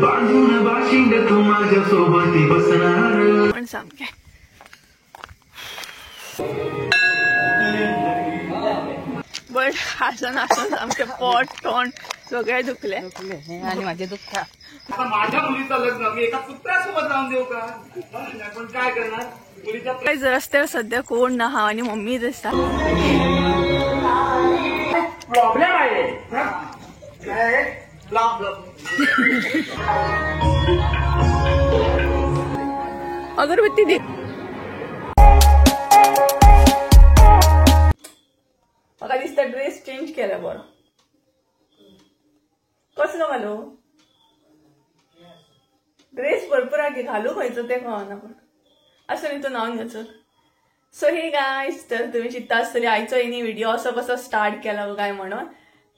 बांधून बाशिंग तू माझ्या सोबती बसणार पण सामके बट हासून हासून आमचे पोट तोंड सगळे दुखले आणि माझे दुखता. आता माझ्या मुलीचं लग्न मी एका कुत्र्यासोबत लावून देऊ का? पण काय करणार, मुलीच्या रस्त्यावर सध्या कोण ना हा आणि मम्मी दिसता. प्रॉब्लेम आहे. अगरबत्ती दे. म्हाका दिसता ड्रेस चेंज केला बरो. कसलो घालू ड्रेस? भरपूर आगे घालू खंयचो तें कळना, पण आसूं न्ही, तूं न्हांवन घेचो. सो हे गायज, तर तुमी चिंत्ता आसतली आयचो एनी व्हिडिओ असो कसो स्टार्ट केला काय म्हणून.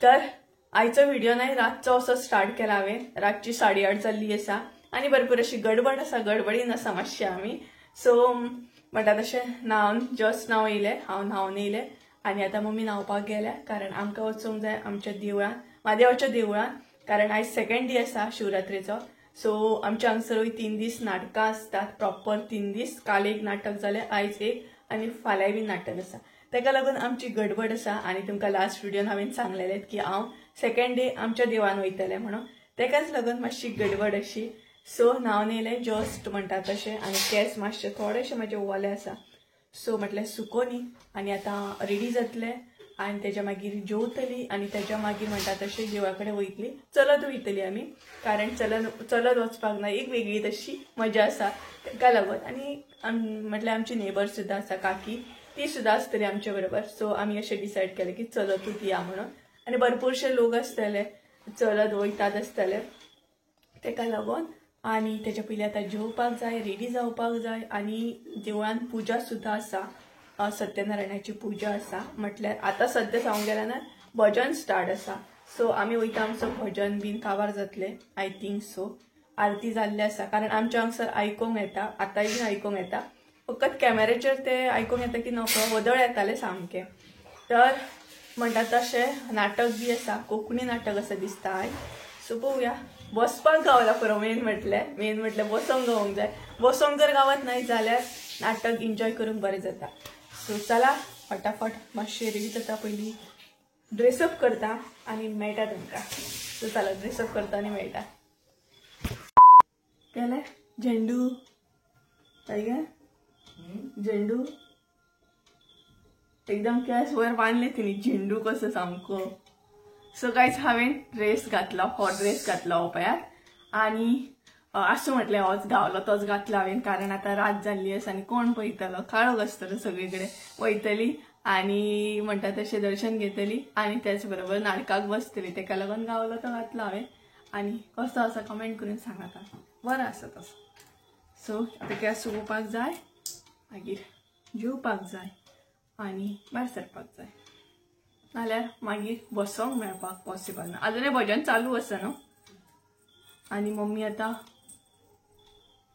तर आयचो व्हिडिओ नाही, रातचो असो स्टार्ट केला हांवें. रातची 8:30 जाल्ली आसा आनी भरपूर अशी गडबड आसा, गडबडीन आसा मातशी आमी. सो म्हणटा तशें न्हांवन जस्ट न्हांव येयलें, हांव न्हांवन येयलें आनी आतां मम्मी न्हांवपाक गेल्या, कारण आमकां वचूंक जाय आमच्या देवळान, म्हादेवाच्या देवळान, कारण आयज सेकंड डे आसा शिवरात्रेचो. सो आमच्या हांगसरूय 3 दीस नाटकां आसतात, प्रॉपर 3 दीस. काल एक नाटक जालें, आयज एक आनी फाल्यांय बी नाटक आसा. ताका लागून आमची गडबड आसा. आनी तुमकां लास्ट व्हिडियोन हांवें सांगलेलें की हांव सेकंड डे आमच्या देवळान वयतलें म्हणून, ताकाच लागून मातशी गडबड अशी. सो न्हांवन येयलें जस्ट म्हणटा तशें, आनी केंस मातशे थोडेशे म्हाजे ओले आसा. सो म्हटलें सुको न्ही, आनी आतां रेडी जातलें आनी तेज्या मागीर जेवतली आनी तेज्या मागीर म्हणटा तशें देवळा कडेन वयतली, चलत वयतली आमी, कारण चलत वचपाक ना, एक वेगळी तशी मजा आसा ताका लागून. आनी म्हटल्यार आमची नेबर सुद्दां आसा काकी, ती सुद्दां आसतली आमचे बरोबर. सो आमी अशें डिसायड केलें की चलतूच या म्हणून. आनी भरपूरशे लोक आसतले, चलत वयतात आसतले, ताका लागून. आनी तेच्या पयलीं आतां जेवपाक जाय, रेडी जावपाक जाय. आनी देवळान पुजा सुद्दां आसा, सत्यनारायणाची पुजा आसा. म्हटल्यार आतां सद्या सांगूंक गेल्यार ना भजन स्टार्ट आसा. सो आमी वयता, आमचो भजन बीन काबार जातलें I think so. आरती जाल्ली आसा, कारण आमच्या हांगसर आयकोंक येता, आतांय बीन आयकोंक येता, फकत कॅमेराचेर ते आयकोंक येता की नकळो वदळ येतालें सामकें. तर म्हणटा तशें नाटक बी आसा, कोंकणी नाटक आसा दिसता आयज. सो पळोवया, बसपाक गावला पुरो. मेन म्हटल्यार बसोंक गावंक जाय, बसोंक जर गावत नाही जाल्यार नाटक एन्जॉय करूंक बरें जाता. सो चला फटाफट मातशें रेडी जाता, पयलीं ड्रेसअप करता आनी मेळटा तुमकां. सो चला ड्रेसअप करता आनी मेळटा. केलें झेंडू काय झेंडू एकदम केस वयर बांदले तिणी झेंडू कसो सामको. सो गायज हांवें ड्रेस घातला, हो ड्रेस घातला हो पळयात. आनी आसूं म्हटलें होच गावलो तोच घातला हांवें, कारण आतां रात जाल्ली आसा आनी कोण पळयतलो, काळोख आसतलो सगळे कडेन. वयतली आनी म्हणटा तशें दर्शन घेतली आनी त्याच बरोबर नाटकाक बसतली, ताका लागून गावलो तो घातला हांवें. आनी कसो आसा कमेंट करून सांगात, बरो आसा तसो. सो आतां केंस सुकोवपाक जाय, मागीर जेवपाक जाय आनी भायर सरपाक जाय, नाल्यार मागीर बसोंक मेळपाक पॉसिबल ना. आजुनय भजन चालू आसा न्हू. आनी मम्मी आतां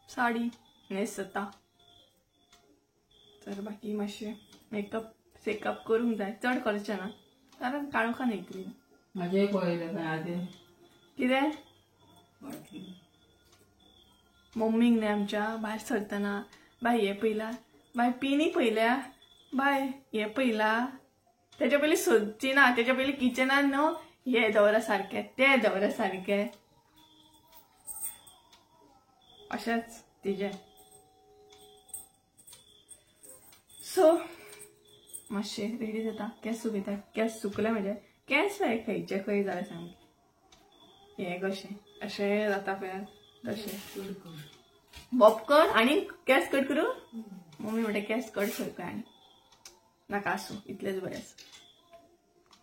साडी न्हेसता, तर बाकी मातशें मेकअप सेकअप करूंक जाय, चड करचें ना कारण काळोखान येतली. म्हजें पळयलें काय आदी कितें मम्मीक न्ही आमच्या भायर सरतना, बाय हें पळयला, बाय पिनी पळयल्या, बाय हें पळयला, तेच्या पयलीं सोदची ना, तेच्या पयलीं किचनान न्हू हें दवरा सारकें, तें दवरा सारकें, अशेंच तिजें. सो मातशें रेडी जाता, केंस सुकयता, केंस सुकले म्हणजे केंस खंयचे खंय जाले सामकें, हें कशें अशें जाता पळय तशें. बॉपकॉर्न आनी केंस कट करूं? मम्मी म्हणटा केंस कट कर आनी नाका, आसूं इतलेंच बरें आसा.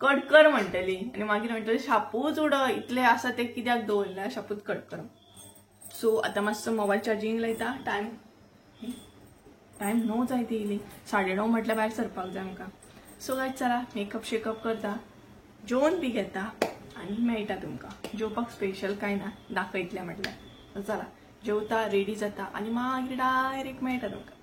कट कर म्हणटली आनी मागीर म्हणटली शापूच उडय, इतलें आसा तें कित्याक दवरलें, शापूच कट कर. सो आतां मातसो मोबायल चार्जींग लायता. टायम टायम 9 जायत येयली, 9:30 म्हटल्यार भायर सरपाक जाय आमकां. सो गायज चला मेकअप शेकअप करता, जेवन बी घेता आनी मेळटा तुमकां. जेवपाक स्पेशल कांय ना, दाखयतलें म्हटल्यार. चला जेवता, रेडी जाता आनी मागीर डायरेक्ट मेळटा तुमकां.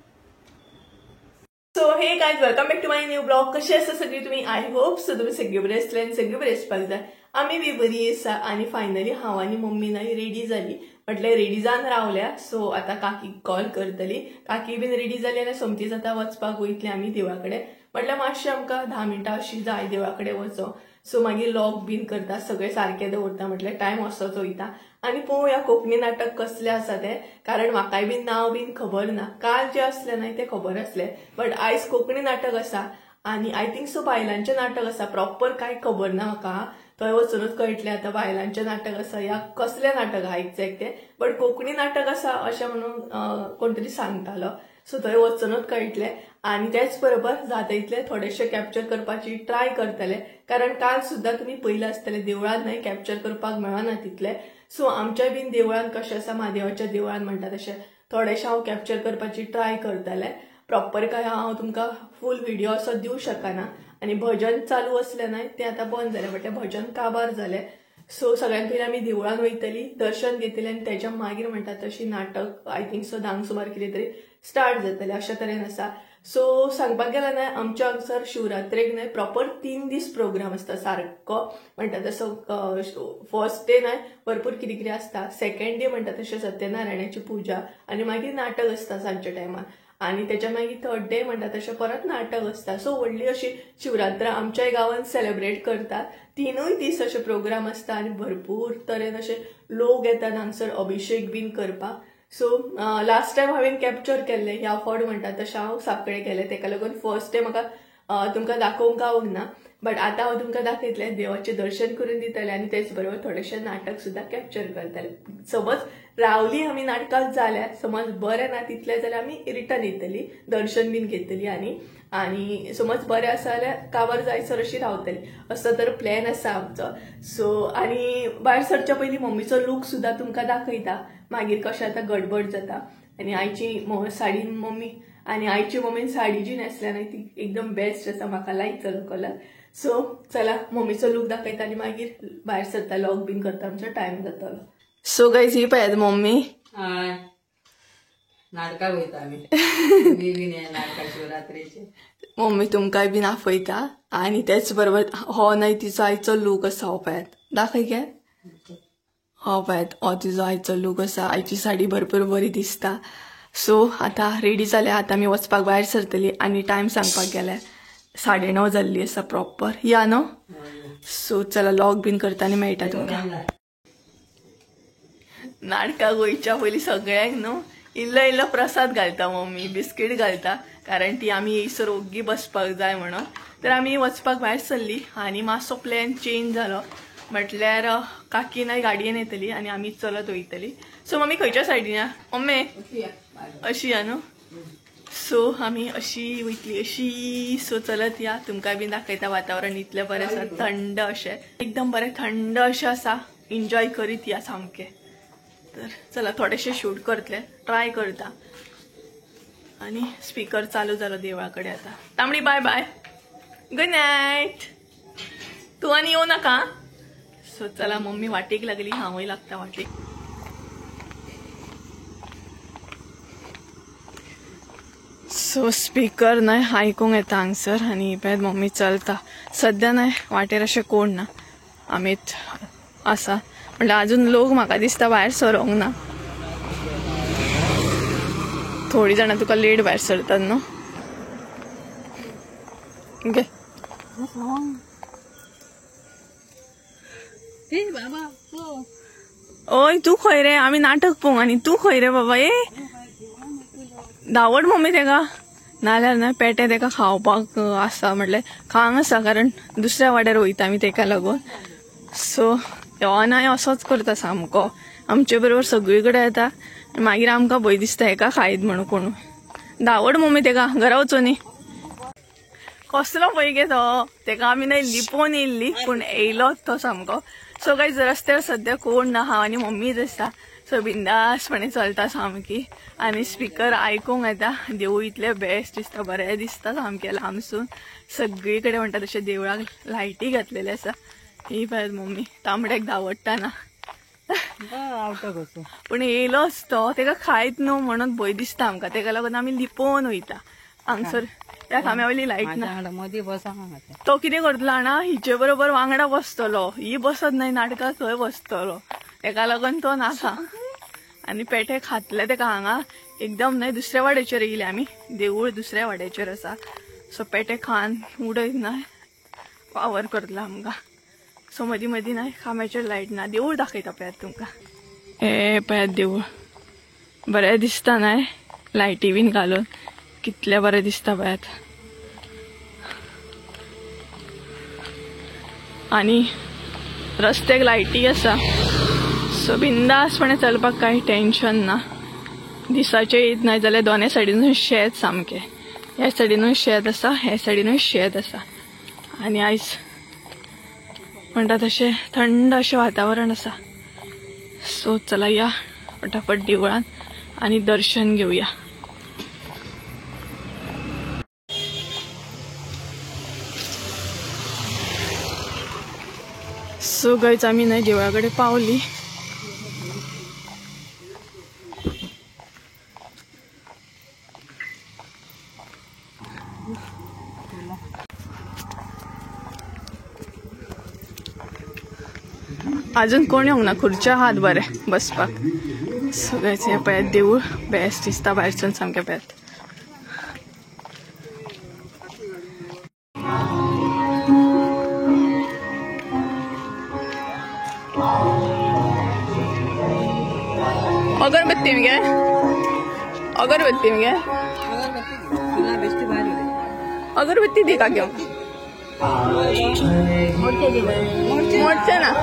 So hey guys, welcome back to my new blog. कशे आसा सगळी तुम्ही? I hope so तुम्ही सगळे बरे आसले आनी सगळे बरे आसपाक जाय. आमी बी बरी आसा. आनी फायनली हांव आनी मम्मी नाय रेडी जाली, म्हटल्यार रेडी जावन रावल्या. सो आतां काकीक कॉल करतली. काकी बीन रेडी जाली आनी सोमतीच आतां वचपाक वयतली आमी देवळा कडेन. म्हटल्यार मातशें आमकां 10 मिनटां अशी जाय देवळा कडेन वचो. सो मागीर लॉक बीन करता, सगळें सारकें दवरता, म्हटल्यार टायम असोच वयता. आनी पळोवया कोंकणी नाटक कसलें आसा तें, कारण म्हाकाय बीन नांव बीन खबर ना. काल जें आसलें न्हय तें खबर आसलें, बट आयज कोंकणी नाटक आसा आनी I think so बायलांचें नाटक आसा. प्रॉपर कांय खबर ना म्हाका, थंय वचूनच कळटलें आतां बायलांचें नाटक आसा या कसलें नाटक आहा एक्झॅक्ट तें, बट कोंकणी नाटक आसा अशें म्हणून कोण तरी सांगतालो. सो थंय वचूनच कळटलें. आनी तेच बरोबर जाता इतलें थोडेशें कॅप्चर करपाची ट्राय करतले, कारण काल सुद्दां तुमी पयलें आसतलें देवळान न्हय कॅप्चर करपाक मेळना तितलें. सो आमच्या बीन देवळान कशें आसा, म्हादेवाच्या देवळान म्हणटा तशें थोडेशें हांव कॅप्चर करपाची ट्राय करतलें. प्रॉपर काय हांव तुमकां फूल व्हिडिओ असो दिवं शकना. आनी भजन चालू आसलें न्हय तें आतां बंद जालें, म्हटल्यार भजन काबार जालें. सो सगळ्यान पयलीं आमी देवळान वयतली, दर्शन घेतली आनी तेच्या मागीर म्हणटा तशी नाटक I think so 10 सुमार कितें तरी स्टार्ट जातलें अशा तरेन आसा. सो सांगपाक गेल्यार न्हय आमच्या हांगसर शिवरात्रेक न्हय प्रॉपर 3 दीस प्रोग्राम आसता सारको म्हणटा तसो. फर्स्ट डे न्हय भरपूर कितें कितें आसता, सेकंड डे म्हणटा तशें सत्यनारायणाची पुजा आनी मागीर नाटक आसता सांजच्या टायमार, आनी तेच्या मागीर थर्ड डे म्हणटा तशें परत नाटक आसता. सो व्हडली अशी शिवरात्र आमच्याय गांवांत सेलेब्रेट करतात. 3 दीस अशे प्रोग्राम आसता आनी भरपूर तरेन अशे लोक येतात हांगसर अभिशेक बीन करपाक. सो लास्ट टायम हांवें कॅप्चर केल्लें ह्या फावट म्हणटा तशें हांव साकळे गेलें, तेका लागून फर्स्ट डे म्हाका तुमकां दाखोवंक गावूंक ना, बट आतां हांव तुमकां दाखयतलें, देवाचें दर्शन करून दितलें आनी तेच बरोबर थोडेशें नाटक सुद्दां कॅप्चर करतलें. समज रावली आमी नाटकाक जाल्यार, समज बरें ना तितलें जाल्यार आमी रिटर्न येतली, दर्शन बीन घेतली आनी आनी समज बरें आसा जाल्यार काबार जायसर अशी रावतली, असो तर प्लॅन आसा आमचो. सो आनी भायर सरच्या पयलीं मम्मीचो लूक सुद्दां तुमकां दाखयता, मागीर कशें आतां गडबड जाता. आनी आयची साडी मम्मी आनी आयची मम्मीन साडी जी न्हेसल्या न्हय ती एकदम बेस्ट आसा, म्हाका लायक जालो कलर. सो चला मम्मीचो लूक दाखयता आनी मागीर भायर सरता, लॉक बीन करता, आमचो टायम जातलो. सो गायज ही पळयात मम्मी. हय, नाटकाक वयता आमी नाटका शिवरात्रेचे. मम्मी तुमकांय बीन आपयता. आनी तेच बरोबर हो न्हय तिचो आयचो लूक आसा, हो पळयात, दाखय गे, हो पळयात, हो तिचो आयचो लूक आसा. आयची साडी भरपूर बरी दिसता. सो आतां रेडी जाल्या, आतां आमी वचपाक भायर सरतली. आनी टायम सांगपाक गेल्यार 9:30 जाल्ली आसा प्रॉपर, या न्हू. सो चला लॉक बीन करता आनी मेळटा तुमकां. नाटकाक वयच्या पयलीं सगळ्यांक न्हू इल्लो इल्लो प्रसाद घालता मम्मी, बिस्कीट घालता, कारण ती आमी येयसर ओग्गी बसपाक जाय म्हणून. तर आमी वचपाक भायर सरली आनी मातसो प्लॅन चेंज जालो, म्हटल्यार काकी न्हय गाडयेन येतली आनी आमी चलत वयतली. सो मम्मी खंयच्या सायडीन या मम्मी? अशी या न्हू. सो आमी अशी वयतली अशी. सो चलत या, तुमकां बीन दाखयता वातावरण इतलें बरें आसा, थंड अशें, एकदम बरें थंड अशें आसा, एन्जॉय करीत या सामकें. तर चला थोडेशें शूट करतले, ट्राय करता. आनी स्पीकर चालू जालो देवळा कडेन आतां. तांबडी बाय बाय, गुड नायट, तूं आनी येवं नाका. सो चला मम्मी वाटेक लागली, हांवूय लागता वाटेक. सो स्पीकर न्हय आयकूंक येता हांगसर. आनी पळयात मम्मी चलता सद्या, न्हय वाटेर अशें कोण ना, आमीच आसा. म्हटल्यार अजून लोक म्हाका दिसता भायर सरोंक ना, थोडी जाणां तुका लेट भायर सरतात न्हू. गे ओय तूं खंय रे, आमी नाटक पळोवंक आनी तूं खंय रे बाबा? ए धांवड मम्मी तेका, नाल्यार न्हय पेटे तेका खावपाक आसा, म्हटल्यार खांक आसा, कारण दुसऱ्या वाड्यार वयता आमी तेका लागून. सो हो न्हय असोच करता सामको, आमचे बरोबर सगळी कडेन येता, मागीर आमकां भंय दिसता हेका खायत म्हणून कोणूय. धांवड मम्मी तेका, घरा वचोनी. कसलो पळय गे तो, तेका आमी न्हय लिपोवन येयल्ली, पूण येयलोच तो सामको. सो गायज रस्त्यार सद्या कोण ना, हांव आनी मम्मीच आसता. सो बिंदासपणे चलता सामकी. आनी स्पीकर आयकूंक येता, देवूळ इतलें बेस्ट दिसता, बरें दिसता सामकें लांबसून. सगळी कडेन म्हणटा तशें देवळाक लायटी घातलेले आसा. ही पळयात मम्मी तांबड्याक धांवडटाना. पूण येयलोच तो, तेका खायत न्हू म्हणून भंय दिसता आमकां, तेका लागून आमी लिपोवन वयता हांगसर. त्या खांब्यावयली लायट ना. मदीं बसा. तो कितें करतलो जाणा, हिचे बरोबर वांगडा बसतलो. ही बसत नाही नाटकां थंय बसतलो. तेका लागून तो नाका. आनी पेटे खातले तेका हांगा एकदम न्हय दुसऱ्या वाड्याचेर येयले आमी. देवूळ दुसऱ्या वाड्याचेर आसा. सो पेटे खान उडयत न्हय वावर करतलो आमकां. सो मदीं मदीं न्हय खांब्याचेर लायट ना. देवूळ दाखयता पळयात तुमकां. हे पळयात देवूळ बरें दिसता न्हय, लायटी बीन घालून कितलें बरें दिसता पळयात. आनी रस्त्याक लायटी आसा. सो बिंदासपणे चलपाक कांय टेन्शन ना. दिसाचें येत नाय जाल्यार दोनय सायडीनूय शेत सामकें. ह्या सायडीनूय शेत आसा, ह्या सायडीनूय शेत आसा. आनी आयज म्हणटा तशें थंड अशें वातावरण आसा. सो चला या फटाफट देवळान आनी दर्शन घेवया. सो गायज आमी न्हय देवळा कडेन पावली. अजून कोण येवंक ना, खुर्च्या हात बरे बसपाक. सो गायज हें पळयात देवूळ बेस्ट दिसता भायरसून सामकें पळयात. अगरबत्ती मगे, अगरबत्ती मगे, अगरबत्ती दी का घेवंक मोडचे ना.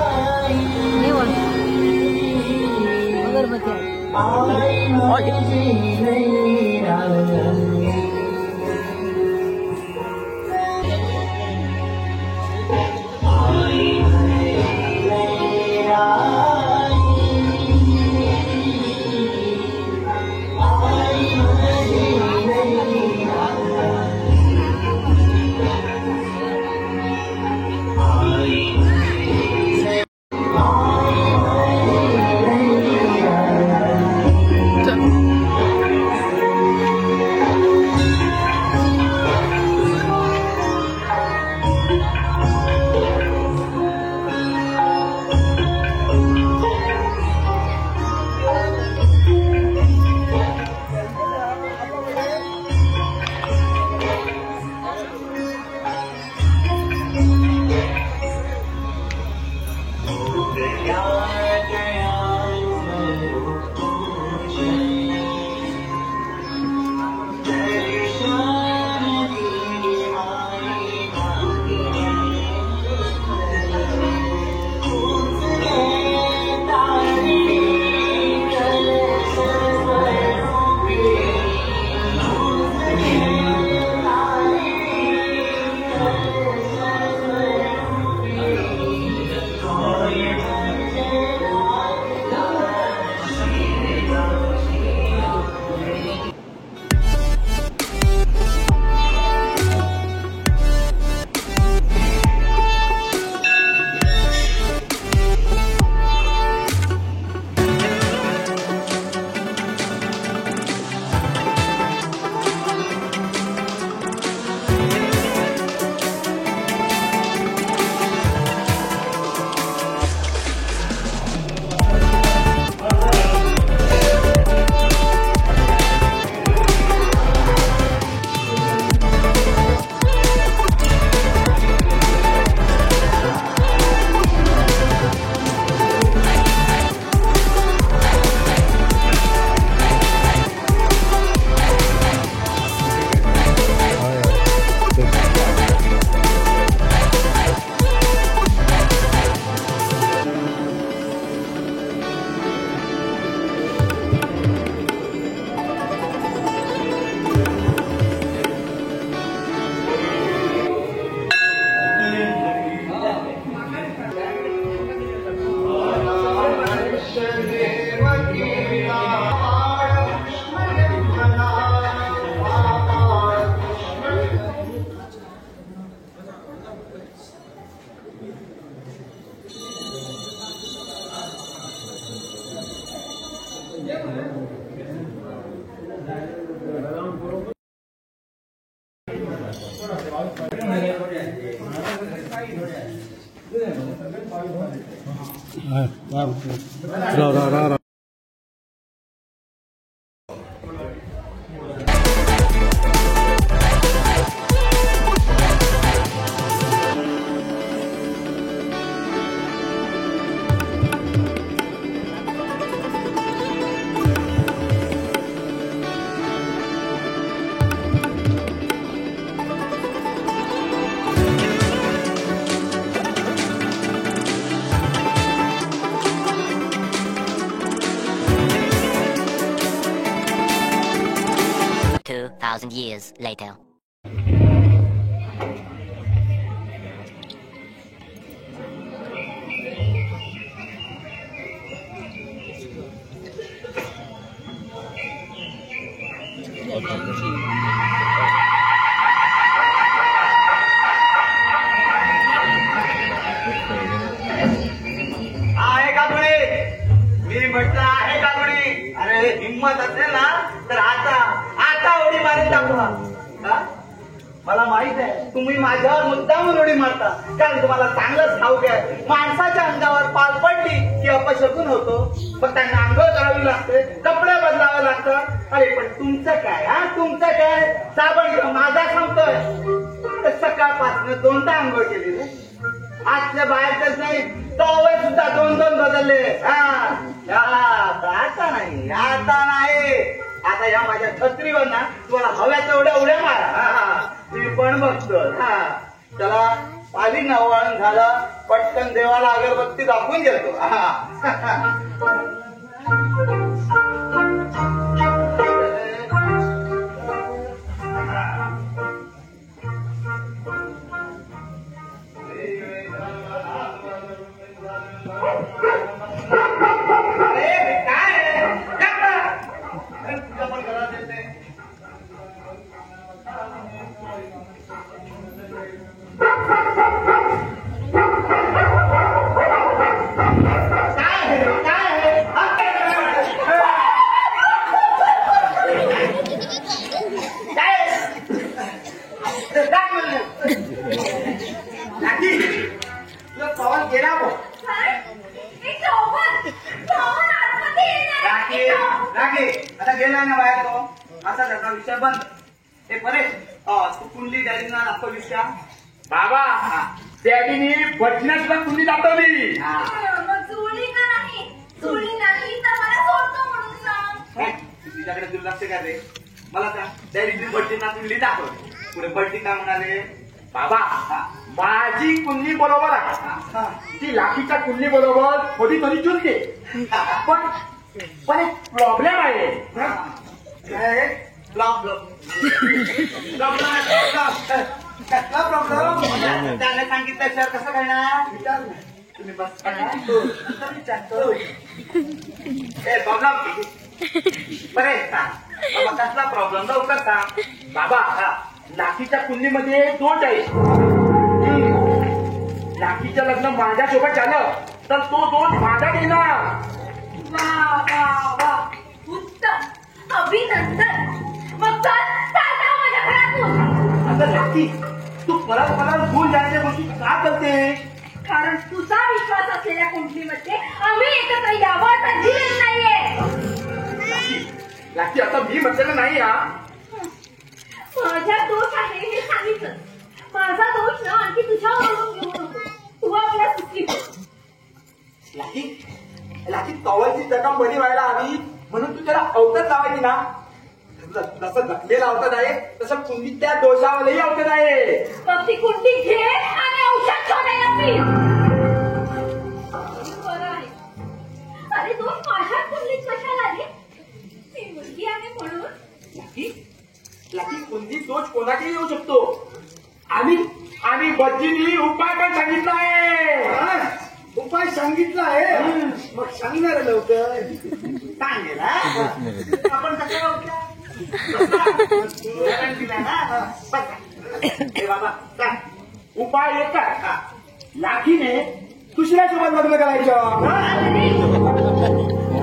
Years later. आहे का कोणी? मी म्हटलं आहे का कोणी? अरे हिम्मत असेल ना तर आता आता उडी मारून दाखवा. मला माहित आहे तुम्ही माझ्यावर मुद्दामून उडी मारता, कारण तुम्हाला चांगलंच ठाऊक आहे माणसाच्या अंगावर पाल पडली की अपशकून होतो. पण त्यांना आंघोळ करावी लागते, कपडे बदलावे लागतात. अरे पण तुमचं काय? हा तुमचं काय? साबण माझा सांगतोय, सकाळपासून दोनदा आंघोळ केली रे. आजच्या बाहेरच नाही, टॉवेल सुद्धा दोन दोन बदलले. हा आता नाही, आता नाही. आता या माझ्या छत्रीवर ना तुम्हाला हव्या तेवढ्या उड्या मारा, मी पण बघतो. हा त्याला पाली नववाळण झालं, पटकन देवाला अगरबत्ती दाखवून घेतो. हा आता गेला ना बाहेर तो, असा त्याचा विषय बंद. हे परेश, तू कुंडली डॅडीना दाखव विषय. बाबा डॅडीनी भटण्यासला कुंडली दाखवली. जुळली का नाही? जुळली नाही तर मला सोडतो म्हणून सांग. तिच्याकडे दुर्लक्ष कर रे. मला सांग, डॅडीनी भटजींना कुंडली दाखवली, पुढे भटजी काय म्हणाले? बाबा माझी कुंडली बरोबर आहे, ती लाखीच्या कुंडली बरोबर थोडी थोडी जुळते, पण पण एक प्रॉब्लेम आहे. कसला प्रॉब्लेम? त्याने सांगितलं सर कसं करणार? विचार तुम्ही बस विचारतो. ए प्रॉब्लेम बरे सांग बाबा, कसला प्रॉब्लेम? लवकर सांग बाबा. लाखीच्या कुंडलीमध्ये दोष आहे. लाखीचं लग्न माझ्यासोबत झालं तर तो दोष माझा घेणार. वा वा वा, उत्तम, अभिनंदन. मग चल चाल माझ्या घरातून. आता लाखी तू परत मला भूल जाण्याच्या गोष्टी का करते? कारण तुझा विश्वास असलेल्या कुंडलीमध्ये आम्ही एकत्र यावं असा दिलेलं नाहीये. लाखी आता मी म्हटलेलं नाही. हा माझा दोष आहे हे सांगितलं. माझा दोष ना आणखी तुझ्यावरून घेऊ नको. तू आपल्या सुखी. लाखी लाखी तवलची जखम बरी व्हायला हवी म्हणून तू त्याला अवतत लावायची ना. जसं जखमेला अवतत आहे तसं कुंडीत त्या दोषावरही अवतत आहे. मग ती कुंडी घे आणि औषध शोधायला फिर. बरं आहे. अरे दोष माझ्या कुंडलीत कशाला रे? ती मुलगी आहे म्हणून. लाखी लाखी कुंडीत दोष कोणाकही येऊ शकतो. आणि आणि भटजींनी उपाय पण सांगितला आहे. उपाय सांगितला आहे मग सांगणार लवकर सांगेल. आपण कसं बाबा सांग उपाय एकच, लाखीने दुसऱ्या सोबत लग्न करायचं.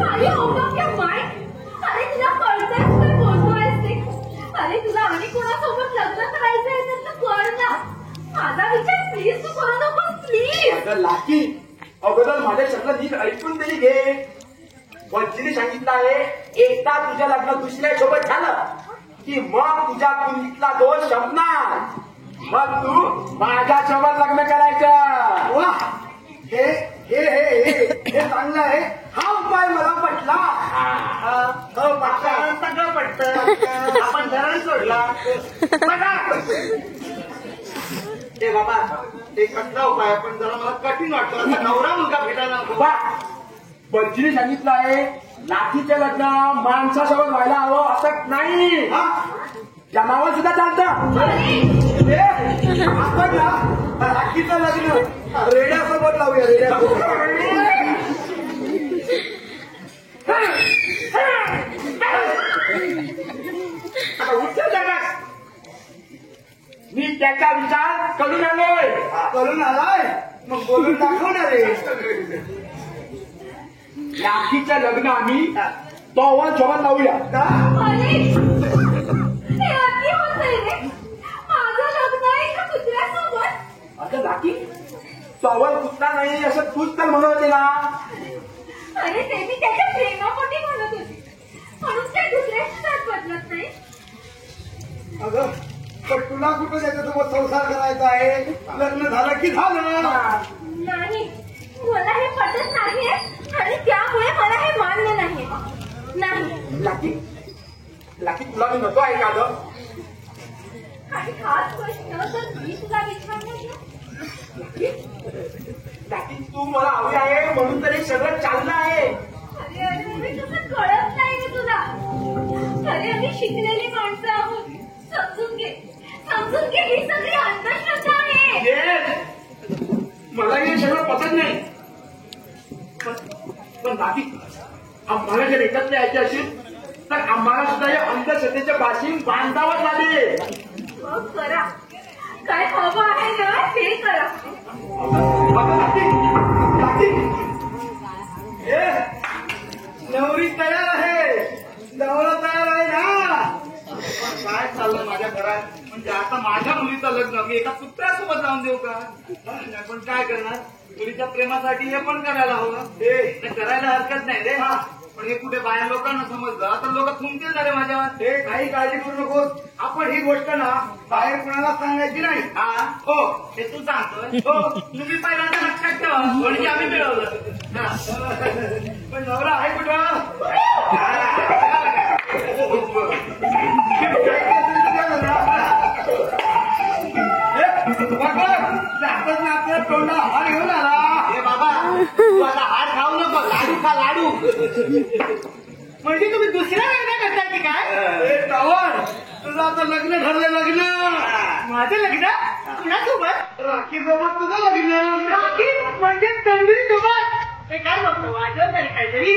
अरे तुला कळतंय काय बोलतोयस ते? अरे तुला आणि कोणासोबत लग्न करायचंय तर तू कर ना. माझा विचार प्लीज तू करू नकोस प्लीज. लाखी अगोदर माझ्या सगळं नीट ऐकून तरी घे. वज्जीने सांगितलं आहे, एकदा तुझ्या लग्न दुसऱ्या सोबत झालं की मग तुझ्या कुंडलीतला दोष संपणार. मग तू माझ्या सोबत लग्न करायचं. वा, हे हे हे हे चांगलं आहे. हा उपाय मला पटला. हो पटला, सगळं पटतं. आपण धरण सोडला बघा. ते बाबा ते कसला उपाय, पण जरा मला कठीण वाटतं. आता नवरा मुलगा भेटायला नको. बच्चीने सांगितलं आहे, लाठीचं लग्न माणसासोबत व्हायला हवं असं नाही, जमावर सुद्धा चालतं. आपण ना राखीचं लग्न रेड्यासोबत लावूया. रेड्यासोबत. मी त्याचा विचार करून आलोय. करून आलाय? मग बोलून दाखवणार रे. राखीचं लग्न आम्ही तोवर सोबत लावूया. आता राखी तोवर कुत्रा नाही असं तूच तर म्हणत होते ना. अरे ते मी त्याच्या प्रेमापोटी म्हणत होते, म्हणून त्या दुसऱ्याशी साथ बदलत नाही. अगं पण तुला कुठं त्याच्यासोबत संसार करायचा आहे? लग्न झालं की झालं. नाही, मला हे पटत नाहीये आणि त्यामुळे मला हे मान्य नाही. नाही लाकी, लाकी तुला मी नको आहे का गं? काही खास प्रश्न तर मी तुला विचारणार. लाकी तू मला हवी आहे म्हणून तरी सगळं चाललं आहे. अरे अरे तुझं कळत नाही रे तुला. अरे आम्ही शिकलेली माणसं आहोत, समजून घे, समजून घे. ही सगळी अंधश्रद्धा आहे. मला हे सगळं पसंत नाही. पण बाकी आम्हाला जर एकत्र यायचे असेल तर आम्हाला सुद्धा या अंधश्रद्धेच्या बाशीम बांधावंच लागेल. मग करा, काय हवं आहे ना ते करा. नवरी तयार आहे, नवरा तयार आहे ना. काय चाललं माझ्या घरात? म्हणजे आता माझ्या मुलीचं लग्न मी एका कुत्र्यासोबत लावून देऊ का? पण काय करणार, मुलीच्या प्रेमासाठी हे पण करायला हवं. हे करायला हरकत नाही रे, पण हे कुठे बाहेर लोकांना समजलं तर लोक थुंकतील ना रे माझ्यावर. हे काही काळजी करू नकोस, आपण ही गोष्ट ना बाहेर कुणाला सांगायची नाही. हा हो, हे तू सांगतोय. हो तुम्ही पहिल्यांदा लक्षात ठेवा, म्हणजे आम्ही मिळवलं. पण नवरा आहे कुठं? तोंडा हार घेऊन आला. हे बाबा तू आता हार खाऊ नको, लाडू खा लाडू. म्हणजे तुम्ही दुसऱ्या लग्न करताय की काय? टावर, तुझं आता लग्न ठरलं. लग्न? माझं लग्न कुणासोबत? राखी सोबत तुझं लग्न. राखी म्हणजे तंदुरी सोबत? हे काय बघतो वाजव तरी काहीतरी.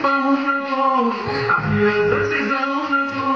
पाहू नको आपल्या जाऊ नको.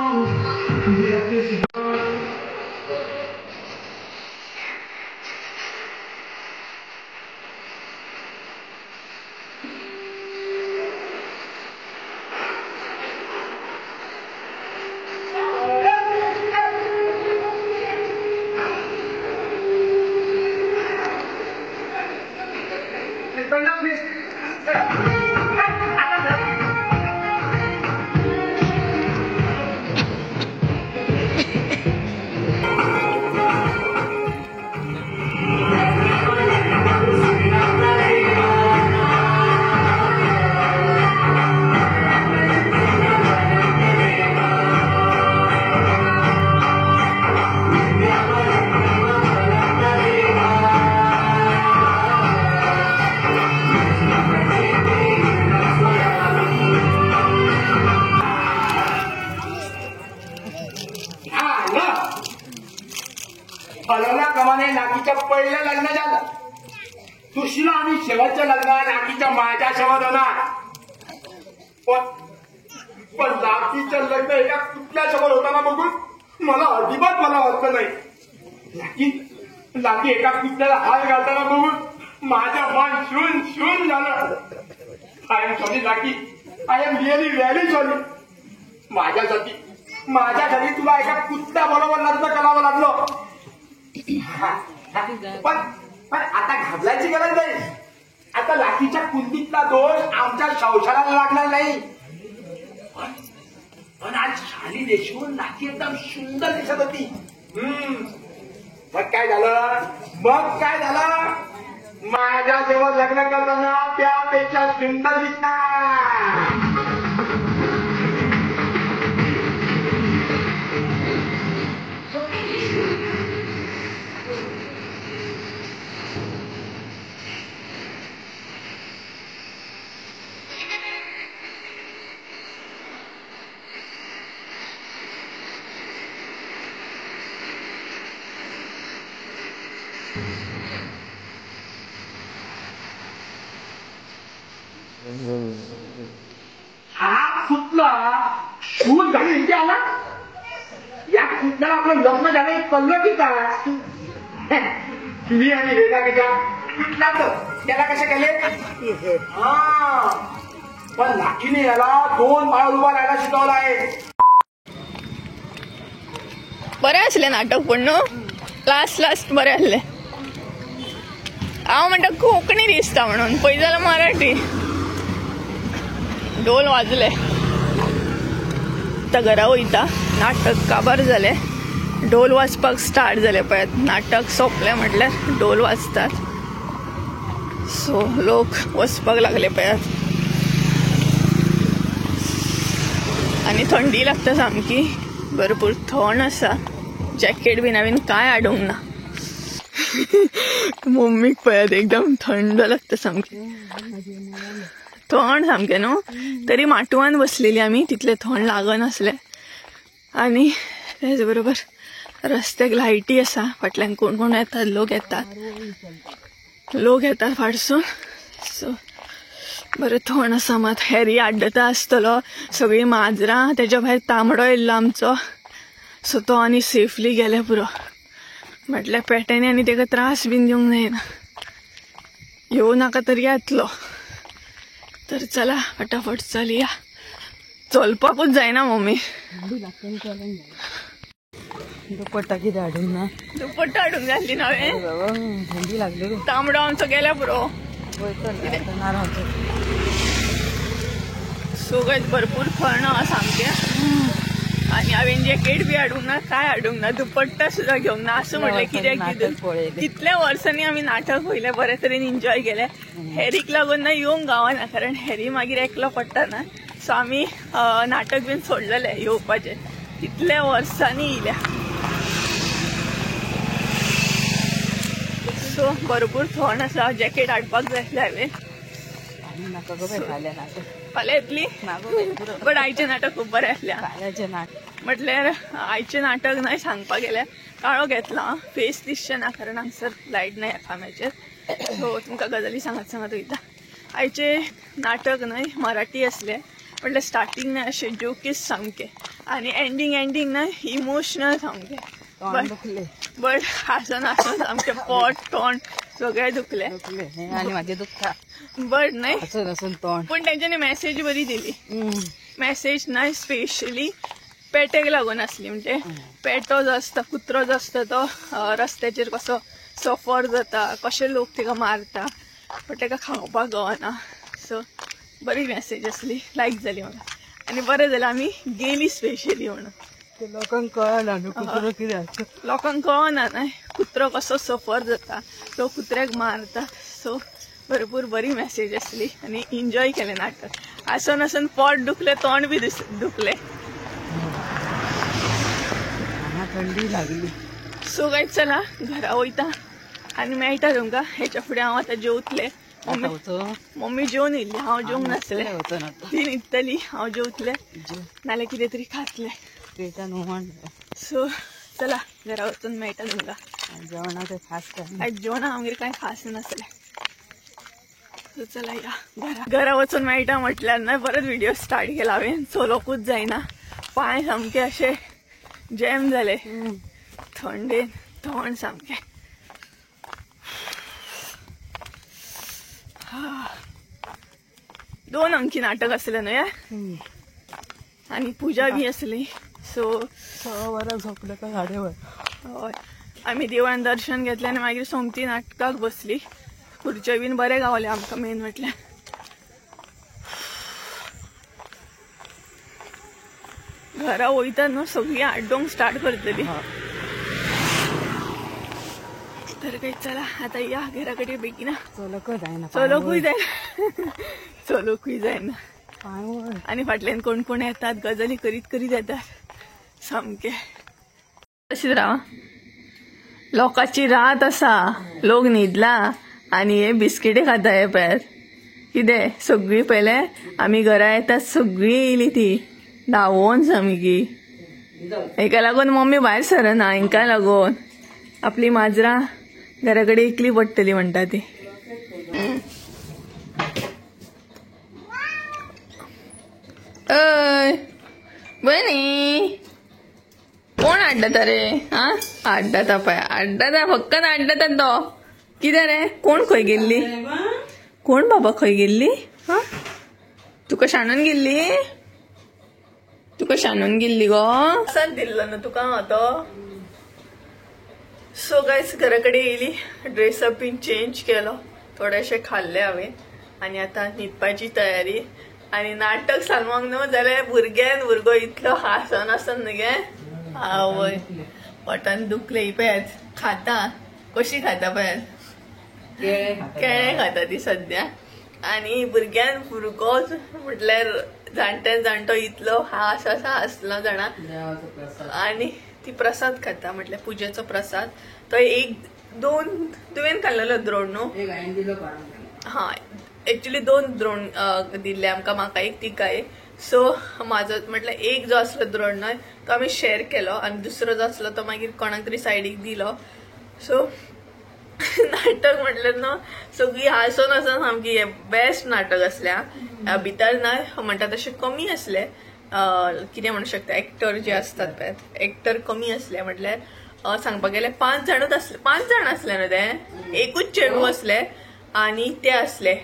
ठरवल्याप्रमाणे लाकीच्या पहिलं लग्न झालं. सुशीला आणि शेवटच्या लग्नात लाकीच्या माझ्या शोभत होणार. पण लाकीचं लग्न एका कुठल्या शोभत होताना बघून मला अजिबात मला वाटलं नाही. लाकी लाकी एका कुत्र्याला हात घालताना बघून माझ्या मन शून शून झालं. I am sorry Laki, I am really very sorry. माझ्यासाठी माझ्यासाठी तुला एका कुत्र्या बरोबर लग्न करावं लागलं. पण पण आता घाबरायची गरज नाही. आता लाकीच्या कुंदीतला दोष आमच्या संसाराला लागणार नाही. पण आज शाली देशून लाकी एकदम सुंदर दिसत होती. मग काय झालं, मग काय झालं, माझ्या जेव्हा लग्न करताना त्यापेक्षा सुंदर दिसणार. हा कुठला शूज घालून इथे आला? या कुठल्याला आपलं लग्न झालं कळलं की काय? मी आणि वेदा किचा कुठला तर त्याला कसे केले? हा, पण लाकीने याला 2 पाय उभा राहायला शिकवला आहे. बरें आसलें नाटक पण न्हू, लास्ट लास्ट बरें आसलें. हांव म्हणटा कोंकणी दिसता म्हणून, पळय जाल्यार मराठी. ढोल वाजले. आतां घरा वयता. नाटक काबार जालें, ढोल वाजपाक स्टार्ट जालें. पळयात नाटक सोंपलें म्हटल्यार ढोल वाजतात. सो लोक वचपाक लागले पळयात. आनी थंडी लागता सामकी, भरपूर थंड आसा. जॅकेट बीन हांवें कांय हाडूंक ना. मम्मीक पळयात एकदम थंड लागता सामकी, थंड सामकें न्हू. तरी माटवान बसलेली आमी, तितलें थंड लागनासलें. आनी तेच बरोबर रस्त्याक लायटी आसा, फाटल्यान कोण कोण येतात, लोक येतात, लोक येतात फाटसून. सो बरें थंड आसा. मात हॅरी आड्डता आसतलो, सगळीं माजरां, तेज्या भायर तांबडो येयल्लो आमचो. सो तो आनी सेफली गेले पुरो. म्हटल्यार पेट्यांनी आनी तेका त्रास बीन दिवंक जायना, येवं नाका तरी येतलो. तर चला फटाफट चलया, चलपाकूच जायना मम्मी. दुपट्टा कितें हाडूंक ना, दुपट्टा हाडूंक जाय आसली ना हांवें. थंडी लागली. तांबडो आमचो गेल्या पुरो. सो गायज भरपूर थंड आहा सामकें. आनी हांवें जॅकेट बी हाडूंक ना, कांय हाडूंक ना, दुपट्टा सुद्दां घेवंक ना. असं म्हटलें कित्याक कितल्या वर्सांनी आमी नाटक पळयलें, बरे तरेन एन्जॉय केलें. हॅरीक लागून ना येवंक गावना, कारण हॅरी मागीर एकलो पडटा ना. सो आमी नाटक बीन सोडलेलें येवपाचें, कितल्या वर्सांनी येयल्या. सो भरपूर थंड आसा, जॅकेट हाडपाक जाय आसलें हांवें. फाल्यां येतली. बट आयचें नाटक खूब बरें आसलें. म्हटल्यार आयचें नाटक न्हय सांगपाक गेल्यार काळो घेतला, फेस दिसचें ना कारण हांगसर लायट ना ह्या खांब्याचेर. सो तुमकां गजाली सांगत सांगत वयता. आयचें नाटक न्हय मराठी आसलें, म्हटल्यार स्टार्टींग न्हय अशें जोकीस सामकें, आनी एंडींग एंडींग न्हय इमोशनल सामकें. बट हांसून हांसून सामकें पोट तोंड सगळें दुखलें. बट न्हय पूण तेंच्यांनी मॅसेज बरी दिली. मॅसेज न्हय स्पेशली पेटेक लागून आसली. म्हणजे पेटो जो आसता, कुत्रो जो आसता तो रस्त्याचेर कसो सफर जाता, कशे लोक तेका मारता, बट तेका खावपाक गावना. सो बरी मॅसेज आसली, लायक जाली म्हाका. आनी बरें जालें आमी गेली स्पेशली म्हणून. लोकांक कळना न्हू कुत्रो कितें आसता, लोकांक कळना न्हय कुत्रो कसो सफर जाता, तो कुत्र्याक मारता. सो भरपूर बरी मॅसेज आसली आनी एन्जॉय केलें नाटक. आसून आसून पोट दुखलें, तोंड बी दुखलें, थंडी लागली. सो गायज चला घरा वयता आनी मेळटा तुमकां. हेच्या फुडें हांव आतां जेवतलें. मम्मी जेवन येयल्ली, हांव जेवंक नासलें. ती न्हिदतली, हांव जेवतलें, नाल्यार कितें तरी खातलें. सो चला घरा वचून मेळटा तुमकां. जेवणाक खास आयज जेवणाक आमगेर कांय खास नासलें. सो चला या घरा घरा वचून मेळटा म्हटल्यार ना परत व्हिडिओ स्टार्ट केला हांवें. चलोकूच जायना, पांय सामके अशे जॅम जाले थंडेन, थंड सामके. दोन अंकी नाटक आसलें न्हय आनी पुजा बी आसली. सो 6 वरां सोंपले काय 4:30. हय, आमी देवळान दर्शन घेतलें आनी मागीर सोमती नाटकाक बसली. खुर्च्यो बीन बरें गावलें आमकां मेन म्हटल्यार. घरा वयता न्हू सगळीं आड्डोंक स्टार्ट करतली. तर काही चला आता या घरा कडेन बेगीन. चलकूय जायना, चलकूय जायना, चलकूय जायना. आनी फाटल्यान कोण कोण येतात, गजाली करीत करीत येतात सामके. तशीच राव, लोकांची रात आसा, लोक न्हिदला आनी हे बिस्किटे खाता हे पळयात कितें सगळीं. पयले आमी घरा येतात सगळीं येयली ती धांवोन सामकी. हेका लागून मम्मी भायर सरना, हेंकां लागून आपली माजरां घरा कडेन एकली पडटली म्हणटा ती. अय बनी कोण आड्डता रे? हा आड्डता पळय, आड्डता फक्त आड्डता तो. कितें रे, कोण खंय गेल्ली? कोण बाबा खंय गेल्ली? हा तुका शाणून गेल्ली? तुका शाणून गेल्ली गो? प्रसाद दिल्लो न्हू तुका तो. सो गायस घरा कडेन येयली, ड्रेसअप बीन चेंज केलो, थोडेशें खाल्लें हांवें आनी आतां न्हिदपाची तयारी. आनी नाटक सांगूंक न्हू जाल्यार भुरग्यान भुरगो इतलो हांसोन आसन न्हू गे, आवय पोटान दुखलें. ही पळयात खाता कशी खाता पळयात, केळें खाता ती सद्या. आनी भुरग्यान भुरगोच म्हटल्यार जाणट्यान जाणटो इतलो हांस आसा हांसलो जाणा. आनी ती प्रसाद खाता म्हटल्यार पुजेचो प्रसाद तो एक दोन तुवें खाल्लेलो द्रोण न्हू? हा एक्चुली दोन द्रोण दिल्ले आमकां, म्हाका एक तिका एक. सो म्हाजो म्हटल्यार एक जो आसलो द्रोण न्हय तो आमी शेर केलो आनी दुसरो जो आसलो तो मागीर कोणाक तरी सायडीक दिलो. सो नाटक म्हटल्यार न्हू सगळीं हांसोन हांसोन सामकी बेस्ट नाटक आसलें. भितर न्हय म्हणटा तशें कमी आसलें, कितें म्हणू शकता एक्टर जे आसतात पळय एक्टर कमी आसले. म्हटल्यार सांगपाक गेल्यार 5 जाणूच आसले, 5 जाण आसले न्हू ते, एकूच चेडूं आसलें आनी ते आसले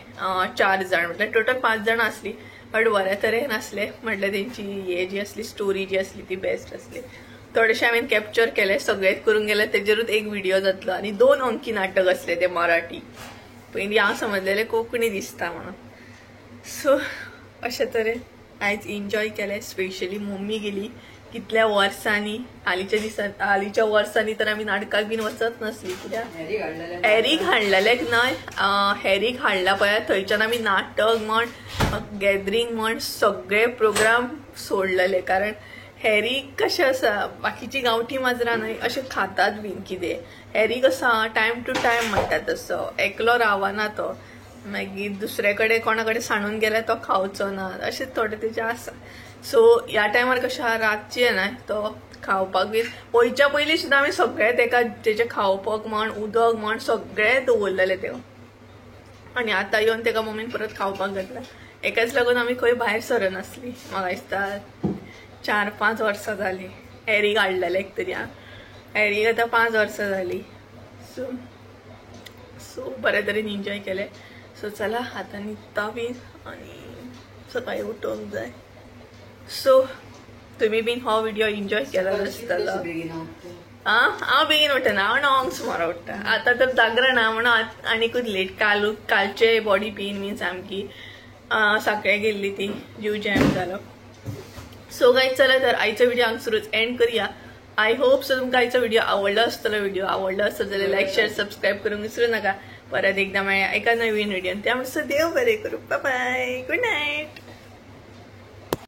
4 जाण, म्हटल्यार टोटल 5 जाणां आसली. बट बऱ्या तरेन आसले, म्हटल्यार तेंची हे जी आसली स्टोरी जी आसली ती बेस्ट आसली. थोडेशें हांवें कॅप्चर केलें, सगळेंच करूंक गेल्यार तेजेरूच एक व्हिडिओ जातलो. आनी 2 अंकी नाटक आसलें तें मराठी, पयलीं हांव समजलेलें कोंकणी दिसता म्हणून. सो अशे तरेन आयज एन्जॉय केलें. स्पेशली मम्मी गेली कितल्या वर्सांनी, हालींच्या दिसान हालींच्या वर्सांनी तर आमी नाटकाक बीन वचत नासली, कित्याक हॅरीक हाडलेलें न्हय, हॅरीक हाडला पळय थंयच्यान आमी नाटक म्हण गॅदरींग म्हण सगळे प्रोग्राम सोडलेले. कारण हॅरीक कशें आसा, बाकीची गांवठी माजरां न्हय अशें खातात बीन कितें, हॅरीक आसा टायम टू टायम म्हणटा तसो, एकलो रावना तो, मागीर दुसरे कडेन कोणा कडेन सांडून गेल्यार तो खावचो ना, अशें थोडें तेजें आसा. सो ह्या टायमार कशें आहा रातचें न्हय तो खावपाक बीन वयच्या पयलीं सुद्दां आमी सगळें तेका तेजें खावपाक म्हण उदक म्हण सगळें दवरलेलें तें. आनी आतां येवन तेका मम्मीन परत खावपाक घातलां. एकाच लागून आमी खंय भायर सरनासली. म्हाका दिसता 4-5 वर्सां जालीं हॅरीक हाडलेलें एक तरी. आं हॅरीक आतां 5 वर्सां जालीं. सो सो बरे तरेन एन्जॉय केलें. सो चला आतां न्हिदता बीन आनी सकाळीं उठोवंक जाय. सो तुमी बीन हो व्हिडिओ एन्जॉय केला आसतलो. आं हांव बेगीन उठना, हांव 9 सुमार उठ्ठा. आतां तर जागरण आहा म्हणून आनीकूच लेट. काल कालचे बॉडी पेन बीन सामकी साकळे गेल्ली ती, जीव जॅम जालो. सो गायज चला तर आयचो व्हिडिओ हांगसरूच एंड करूया. I hope so तुमकां आयचो व्हिडिओ आवडलो आसतलो. व्हिडिओ आवडलो आसत जाल्यार लायक शेअर सबस्क्रायब करूंक विसरू नाका. परत एकदा मेळया एका नवीन व्हिडियोन. त्या म्हणसर देव बरें करूं. बाय, गुड नायट.